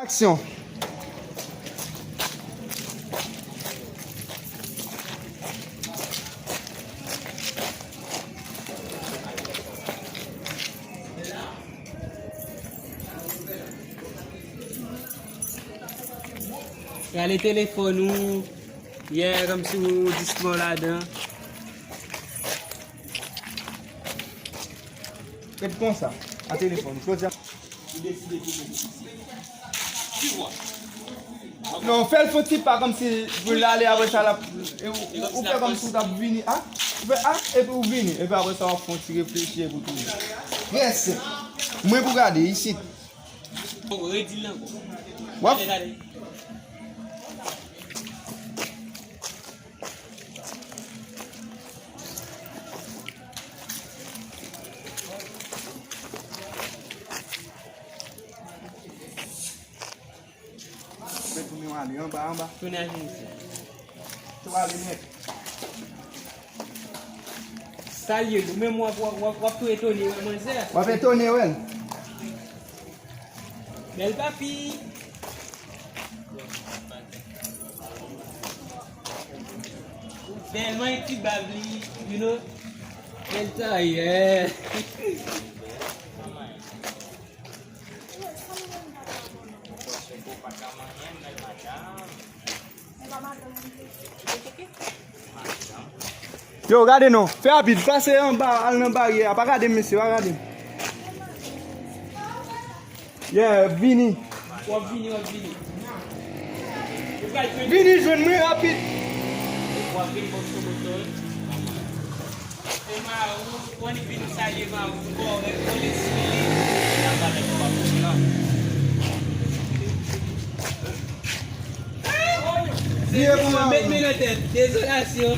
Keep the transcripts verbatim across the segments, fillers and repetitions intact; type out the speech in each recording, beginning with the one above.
Aksyon. Rale telefòn ou, yè, kòmsi ou dispo ladan. Ret konsa, a telefòn ou. Jodi a, ou deside kite m isi. Non, fè l fè ti pa kòmsi pou l ale, apre sa l ap, e ou, ou, ou fè kòmsi ou t ap vini, a? Ou fè, a? Epi ou vini, epi apre sa w ap fè yon ti reflechi epi w tounen. Prese. Mwen pou gade, isit. Bon, redi l ankò. W ap gade, gade. Mwen tounen ale anba, anba. Tounen al vin isi. Tou ale nèt. Salye l, ou menm w ap, w ap, w ap, w ap tou etone wè manzè. W ap etone wè l. Bèl papi. Ou tèlman ti bab li, you know. Bèl taye. Yo, gade non. Fè rapid. Pase anba, al nan baryè a. Pa gade m, mesye, pa gade m. Yeah, vini. W ap vini, w ap vini. Vini jwenn mwen rapid. W ap vin bòs sou moto. E Marou, w annik vin salye Marou, kòrèk, polis li. Vye pou Marou. Met men nan tèt, dezolasyon.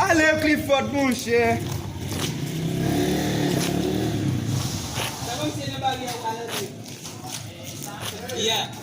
Ale Clifford, monchè. Sa kòmsi nan baryè ou al antre. Yeah.